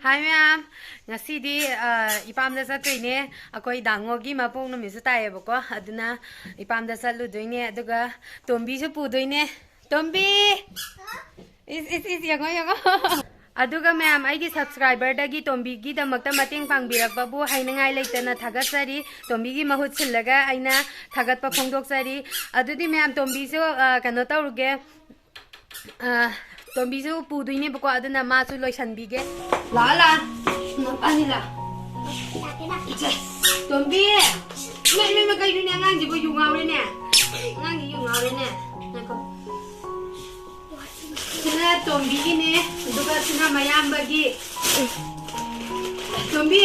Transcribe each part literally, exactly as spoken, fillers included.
ꯍꯥꯏ ꯃꯌꯥꯝ, ꯉꯁꯤꯗꯤ ꯑ, ꯏꯄꯥꯝꯗ ꯆꯠꯇꯣꯏꯅꯦ꯫ ꯑꯩꯈꯣꯏ ꯗꯥꯉꯣꯒꯤ ꯃꯄꯣꯛ ꯅꯨꯃꯤꯠꯁꯨ ꯇꯥꯏꯌꯦꯕꯀꯣ, ꯑꯗꯨꯅ ꯏꯄꯥꯝꯗ ꯆꯠꯂꯨꯗꯣꯏꯅꯦ꯫ ꯑꯗꯨꯒ ꯇꯣꯝꯕꯤꯁꯨ ꯄꯨꯗꯣꯏꯅꯦ꯫ ꯇꯣꯝꯕꯤ! ꯏꯁ, ꯏꯁ, ꯏꯁ, ꯌꯦꯡꯉꯣ, ꯌꯦꯡꯉꯣ꯫ ꯑꯗꯨꯒ ꯃꯌꯥꯝ, ꯑꯩꯒꯤ ꯁꯕꯁꯀ꯭ꯔꯥꯏꯕꯔꯗꯒꯤ ꯇꯣꯝꯕꯤꯒꯤꯗꯃꯛꯇ ꯃꯇꯦꯡ ꯄꯥꯡꯕꯤꯔꯛꯄꯕꯨ ꯍꯥꯏꯅꯤꯡꯉꯥꯏ ꯂꯩꯇꯅ ꯊꯥꯒꯠꯆꯔꯤ꯫ ꯇꯣꯝꯕꯤꯒꯤ ꯃꯍꯨꯠ ꯁꯤꯜꯂꯒ ꯑꯩꯅ ꯊꯥꯒꯠꯄ ꯐꯣꯡꯗꯣꯛꯆꯔꯤ꯫ ꯑꯗꯨꯗꯤ ꯃꯌꯥꯝ, ꯇꯣꯝꯕꯤꯁꯨ ꯑ, ꯀꯩꯅꯣ ꯇꯧꯔꯨꯒꯦ꯫ ꯑ, ꯇꯣꯝꯕꯤꯁꯨ ꯄꯨꯗꯣꯏꯅꯦꯕꯀꯣ, ꯑꯗꯨꯅ ꯃꯥꯁꯨ ꯂꯣꯏꯁꯟꯕꯤꯒꯦ꯫ ꯂꯥꯛꯑꯣ, ꯂꯥꯛꯑꯣ꯫ ꯃꯄꯥꯅꯤ ꯂꯥꯛꯑꯣ꯫ ꯏꯆꯦ, ꯇꯣꯝꯕꯤ! ꯏꯃꯥ, ꯏꯃꯥ, ꯏꯃꯥ, ꯀꯩꯅꯣꯅꯦ, ꯑꯉꯥꯡꯁꯤꯕꯨ ꯌꯨ ꯉꯥꯎꯔꯦꯅꯦ? ꯑꯉꯥꯡꯁꯤ ꯌꯨ ꯉꯥꯎꯔꯦꯅꯦ? ꯉꯥꯏꯈꯣ꯫ ꯁꯤꯅ ꯇꯣꯝꯕꯤꯒꯤꯅꯦ, ꯑꯗꯨꯒ ꯁꯤꯅ ꯃꯌꯥꯝꯕꯒꯤ꯫ ꯇꯣꯝꯕꯤ,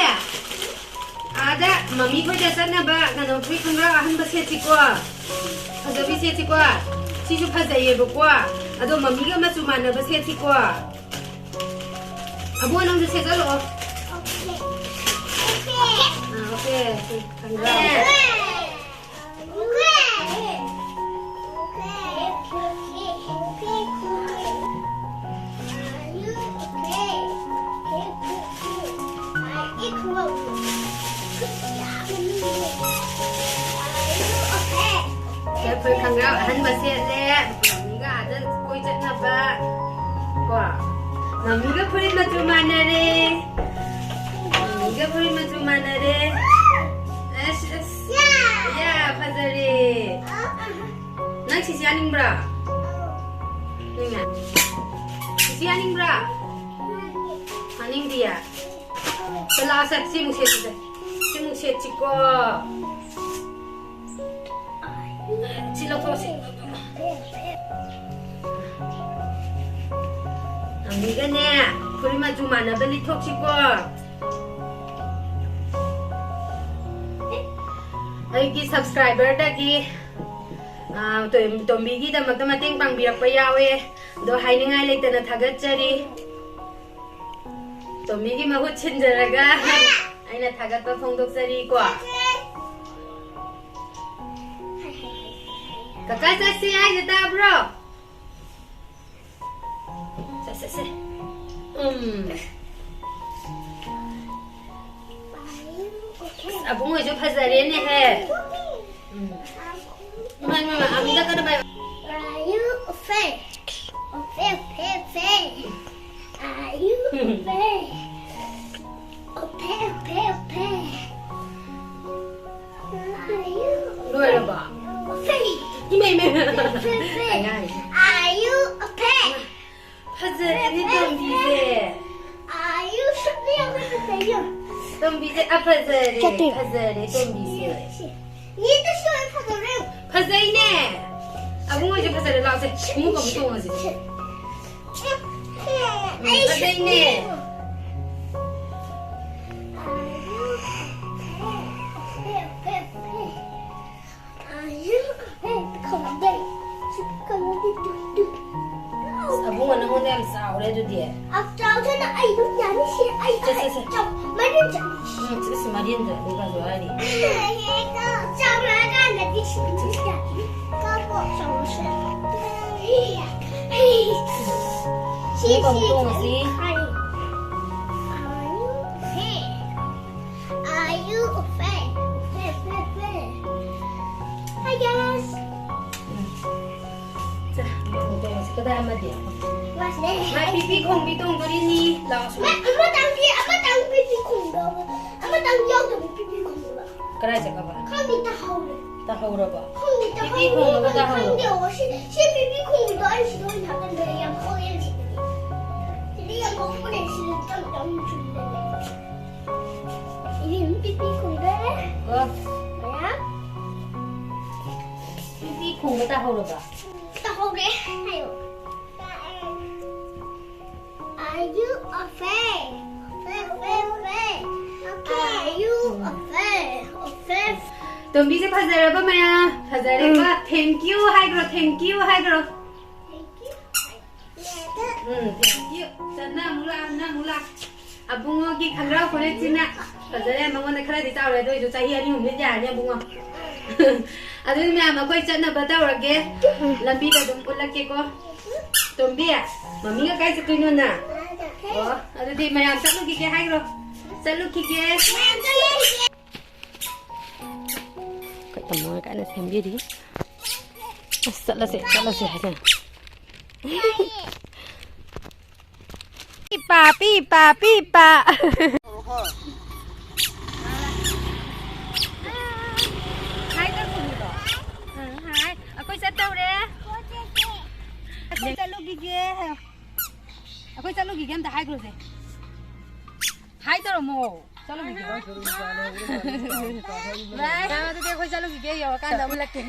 ꯑꯥꯗ ꯃꯃꯤ ꯈꯣꯏꯗ ꯆꯠꯅꯕ ꯀꯩꯅꯣ ꯐꯨꯔꯤꯠ ꯈꯣꯡꯒ꯭ꯔꯥꯎ ꯑꯍꯟꯕ ꯁꯦꯠꯁꯤꯀꯣ꯫ ꯐꯖꯕꯤ ꯁꯦꯠꯁꯤꯀꯣ꯫ ꯁꯤꯁꯨ ꯐꯖꯩꯌꯦꯕꯀꯣ꯫ ꯑꯗꯣ ꯃꯃꯤꯒ ꯃꯆꯨ ꯃꯥꯟꯅꯕ ꯁꯦꯠꯁꯤꯀꯣ꯫ ꯑꯕꯨꯡꯉꯣ, ꯅꯪꯁꯨ ꯁꯦꯠꯆꯜꯂꯛꯑꯣ꯫ ꯑꯥ, ꯑꯣꯀꯦ꯫ ꯈꯪꯕ꯭ꯔꯥ? ꯁꯦ, ꯐꯨꯔꯤꯠ ꯈꯪꯒ꯭ꯔꯥꯎ ꯑꯍꯟꯕ ꯁꯦꯠꯂꯦ꯫ ꯃꯃꯤꯒ ꯑꯥꯗ ꯀꯣꯏ ꯆꯠꯅꯕ꯫ ꯀꯣ? ꯃꯃꯤꯒ ꯐꯨꯔꯤꯠ ꯃꯆꯨ ꯃꯥꯟꯅꯔꯦ꯫ ꯃꯃꯤꯒ ꯐꯨꯔꯤꯠ ꯃꯆꯨ ꯃꯥꯟꯅꯔꯦ꯫ ꯑꯁ, ꯑꯁ꯫ ꯌꯥ, ꯐꯖꯔꯦ꯫ ꯅꯪ ꯁꯤꯁꯤ ꯌꯥꯅꯤꯡꯕ꯭ꯔꯥ? ꯅꯪꯅ? ꯁꯤꯁꯤ ꯌꯥꯅꯤꯡꯕ꯭ꯔꯥ? ꯌꯥꯅꯤꯡꯗꯤꯌꯦ? ꯁꯦ, ꯂꯥꯛꯑꯣ, ꯁꯦ, ꯁꯤꯃꯨꯛ ꯁꯦꯠꯁꯤꯁꯦ꯫ ꯁꯤꯃꯨꯛ ꯁꯦꯠꯁꯤꯀꯣ꯫ ꯁꯤ ꯂꯧꯊꯣꯛꯑꯁꯤ꯫ ꯑꯃꯤꯒꯅꯦ, ꯐꯨꯔꯤꯠ ꯃꯆꯨ ꯃꯥꯟꯅꯕ ꯂꯤꯠꯊꯣꯛꯁꯤꯀꯣ꯫ ꯑꯩꯒꯤ ꯁꯕꯁꯀ꯭ꯔꯥꯏꯕꯔꯗꯒꯤ, ꯑ, ꯇꯣꯝ-, ꯇꯣꯝꯕꯤꯒꯤꯗꯃꯛꯇ ꯃꯇꯦꯡ ꯄꯥꯡꯕꯤꯔꯛꯄ ꯌꯥꯎꯋꯦ꯫ ꯑꯗꯣ ꯍꯥꯏꯅꯤꯡꯉꯥꯏ ꯂꯩꯇꯅ ꯊꯥꯒꯠꯆꯔꯤ꯫ ꯇꯣꯝꯕꯤꯒꯤ ꯃꯍꯨꯠ ꯁꯤꯟꯖꯔꯒ ꯑꯩꯅ ꯊꯥꯒꯠꯄ ꯐꯣꯡꯗꯣꯛꯆꯔꯤꯀꯣ꯫ ꯀꯀꯥ ꯆꯠꯁꯤ ꯍꯥꯏꯁꯦ ꯇꯥꯕ꯭ꯔꯣ? ꯆꯠ, ꯆꯠꯁꯦ꯫ ꯎꯝ꯫ ꯑꯕꯨꯡꯉꯣꯁꯨ ꯐꯖꯔꯦꯅꯦꯍꯦ꯫ ꯎꯝ꯫ ꯏꯃꯥ, ꯏꯃꯥ, ꯏꯃꯥ, ꯑꯃꯨꯛꯇ ꯀꯟꯅ ꯄꯥꯏꯌꯨ꯫ Are you a fan? A fan, fan, fan. Are you a fan? A fan, fan, fan. Are you a fan? ꯂꯣꯏꯔꯕꯣ? A fan. ꯏꯃꯥ, ꯏꯃꯥ, ꯏꯃꯥ꯫ Fan, fan, fan. ꯑꯉꯥꯡ꯫ Are you a fan? ꯐꯖꯔꯦꯅꯦ ꯇꯣꯝꯕꯤꯁꯦ꯫ ꯑꯥ, ꯌꯨ ꯁꯨꯠꯅ ꯌꯥꯝꯅ ꯐꯖꯩꯌꯦ꯫ ꯇꯣꯝꯕꯤꯁꯦ, ꯑ, ꯐꯖꯔꯦ, ꯆꯠꯇꯣꯏꯔꯣ? ꯐꯖꯔꯦ ꯇꯣꯝꯕꯤꯁꯦ꯫ ꯁꯤ, ꯁꯤ꯫ ꯃꯤꯗꯁꯨ ꯂꯣꯏ ꯐꯖꯔꯦ꯫ ꯐꯖꯩꯅꯦ꯫ ꯑꯕꯨꯡꯉꯣꯁꯦ ꯐꯖꯔꯦ, ꯂꯥꯛꯑꯣꯁꯦ꯫ ꯈꯣꯡꯎꯞ ꯑꯃꯨꯛ ꯇꯣꯡꯉꯁꯤ꯫ ꯁꯤ꯫ ꯎꯝ, ꯑꯩ ꯐꯖꯩꯅꯦ꯫ ꯁꯤ꯫ ꯑꯁ, ꯑꯕꯨꯡꯉꯣ, ꯅꯉꯣꯟꯗ ꯌꯥꯝ ꯆꯥꯎꯔꯦ ꯑꯗꯨꯗꯤ꯫ ꯆꯥꯎꯗꯅ ꯑꯩ ꯑꯗꯨꯝ ꯌꯥꯅꯤ, ꯁꯤ ꯑꯩ ꯁꯦ, ꯁꯦ, ꯁꯦ꯫ ꯆꯥꯎ, ꯃꯔꯤꯟ ꯆꯠꯂꯤ꯫ ꯎꯝ, ꯁꯤ, ꯁꯤ ꯃꯔꯤꯟꯗꯣ ꯑꯗꯨꯒꯁꯨ ꯍꯥꯏꯔꯤ꯫ ꯆꯥꯎꯔꯛꯑꯀꯥꯟꯗꯗꯤ ꯁꯤ ꯑꯗꯨꯝ ꯌꯥꯅꯤ꯫ ꯀꯣ, ꯀꯣ, ꯆꯥꯎꯔꯁꯦ꯫ ꯁꯤ, ꯁꯤ, ꯁꯤ, ꯇꯣꯡꯉꯁꯤ꯫ ꯁꯤ꯫ Are you a fan? Fan, fan, fan. Hi, guys. ꯎꯝ꯫ ꯁꯦ, ꯑꯃꯨꯛ ꯇꯣꯡꯉꯁꯤ꯫ ꯀꯗꯥꯏ ꯑꯃꯗꯤ? ꯃꯥꯁꯤꯅꯦ꯫ ꯃꯥ ꯄꯤꯄꯤ ꯈꯣꯡꯕꯤ ꯇꯣꯡꯗꯣꯔꯤꯅꯤ꯫ ꯂꯥꯛꯑꯣ, ꯁꯨꯃꯥꯏ꯫ ꯃꯥ ꯑꯃꯇꯪꯗꯤ, ꯑꯃꯇꯪ ꯄꯤꯄꯤ ꯈꯣꯡꯗꯕ, ꯑꯃꯇꯪ ꯌꯥꯎꯗꯕ ꯄꯤꯄꯤ ꯈꯣꯡꯗꯕ꯫ ꯀꯗꯥꯏ ꯆꯠꯈ꯭ꯔꯕ? ꯈꯪꯗꯦ, ꯇꯥꯍꯧꯔꯦ꯫ ꯇꯥꯍꯧꯔꯕꯣ? ꯈꯪꯗꯦ, ꯄꯤꯄꯤ ꯇꯥꯍꯧꯔꯦ꯫ ꯈꯣꯡꯕꯗꯣ ꯇꯥꯍꯧꯔꯕꯣ? ꯈꯪꯗꯦ, ꯑꯣ, ꯁꯤ, ꯁꯤ ꯄꯤꯄꯤ ꯈꯣꯡꯕꯗꯣ ꯑꯩ ꯁꯤꯗ ꯑꯣꯏꯅ ꯍꯥꯞꯀꯟꯗꯣꯏꯅꯦ꯫ ꯌꯥꯝ ꯍꯧꯋꯦ ꯍꯧꯖꯤꯛ꯫ ꯁꯤꯗ ꯌꯥꯝ ꯍꯧꯕꯅꯦ, ꯁꯤꯗ ꯇꯞ ꯇꯞꯅ ꯆꯨꯝꯗꯣꯏꯅꯦ꯫ ꯏꯕꯦꯝꯃ ꯄꯤꯄꯤ ꯈꯣꯡꯗꯣꯔꯦ꯫ ꯀꯣ꯫ ꯃꯌꯥꯝ꯫ ꯄꯤꯄꯤ ꯈꯣꯡꯕ ꯇꯥꯍꯧꯔꯕ? ꯇꯥꯍꯧꯔꯦ꯫ ꯍꯥꯏꯌꯣ꯫ Are you a fan? Fan, fan, fan. Are you a fan? A fan. ꯇꯣꯝꯕꯤꯁꯦ ꯐꯖꯔꯕ ꯃꯌꯥꯝ? ꯐꯖꯔꯦꯀꯣ? ꯎꯝ꯫ Thank you ꯍꯥꯏꯈ꯭ꯔꯣ, thank you ꯍꯥꯏꯈ꯭ꯔꯣ꯫ Thank you. Um, thank you. ꯆꯠꯅ ꯑꯃꯨꯛ ꯂꯥꯛ, ꯑꯃꯨꯛ ꯂꯥꯛ꯫ ꯑꯕꯨꯡꯉꯣꯒꯤ ꯈꯪꯒ꯭ꯔꯥꯎ ꯐꯨꯔꯤꯠꯁꯤꯅ ꯐꯖꯔꯦ, ꯃꯉꯣꯟꯗ ꯈꯔꯗꯤ ꯆꯥꯎꯔꯦ, ꯑꯗꯨ ꯑꯣꯏꯁꯨ ꯆꯍꯤ ꯑꯅꯤ ꯑꯍꯨꯝꯗꯤ ꯌꯥꯔꯅꯤ ꯑꯕꯨꯡꯉꯣ꯫ ꯑꯗꯨꯗꯤ ꯃꯌꯥꯝ ꯑꯩꯈꯣꯏ ꯆꯠꯅꯕ ꯇꯧꯔꯒꯦ, ꯂꯝꯕꯤꯗ ꯑꯗꯨꯝ ꯎꯠꯂꯛꯀꯦꯀꯣ꯫ ꯇꯣꯝꯕꯤ, ꯃꯃꯤꯒ ꯀꯥꯏ ꯆꯠꯇꯣꯏꯅꯣ ꯅꯪ? ꯑꯣ, ꯑꯗꯨꯗꯤ ꯃꯌꯥꯝ ꯆꯠꯂꯨꯈꯤꯒꯦ ꯍꯥꯏꯈ꯭ꯔꯣ꯫ ꯆꯠꯂꯨꯈꯤꯒꯦ꯫ ꯇꯥꯃꯣꯅ ꯀꯟꯅ ꯁꯦꯝꯕꯤꯔꯤ꯫ ꯑꯁ, ꯆꯠꯂꯁꯦ, ꯆꯠꯂꯁꯦ ꯍꯥꯏꯁꯦ꯫ ꯄꯤꯄꯥ, ꯄꯤꯄꯥ, ꯄꯤꯄꯥ꯫ ꯍꯥꯏ ꯇꯧꯔꯨꯔꯣ꯫ ꯎꯝ, ꯍꯥꯏ꯫ ꯑꯩꯈꯣꯏ ꯆꯠꯇꯧꯔꯦ꯫ ꯑꯩꯈꯣꯏ ꯆꯠꯂꯨꯈꯤꯒꯦ꯫ ꯑꯩꯈꯣꯏ ꯆꯠꯂꯨꯈꯤꯒꯦ ꯑꯝꯇ ꯍꯥꯏꯈ꯭ꯔꯣꯁꯦ꯫ ꯍꯥꯏ ꯇꯧꯔꯝꯃꯣ꯫ ꯆꯠꯂꯨꯈꯤꯒꯦ꯫ ꯕꯥꯏ, ꯑꯗꯨꯗꯤ ꯑꯩꯈꯣꯏ ꯆꯠꯂꯨꯈꯤꯒꯦ, ꯌꯧꯔꯀꯥꯟꯗ ꯎꯠꯂꯛꯀꯦ꯫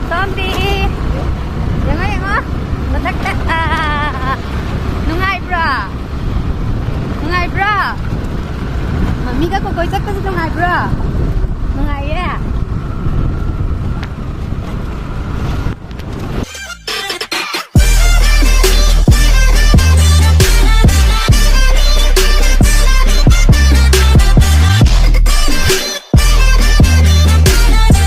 ꯇꯣꯝꯕꯤ, ꯌꯦꯡꯉꯣ, ꯌꯦꯡꯉꯣ, ꯃꯊꯛꯇ꯫ ꯑꯥ, ꯅꯨꯡꯉꯥꯏꯕ꯭ꯔꯣ? ꯅꯨꯡꯉꯥꯏꯕ꯭ꯔꯣ? ꯃꯝꯃꯤꯒ ꯀꯣꯀꯣꯏ ꯆꯠꯄꯁꯦ ꯅꯨꯡꯉꯥꯏꯕ꯭ꯔꯣ? ꯅꯨꯡꯉꯥꯏꯌꯦ?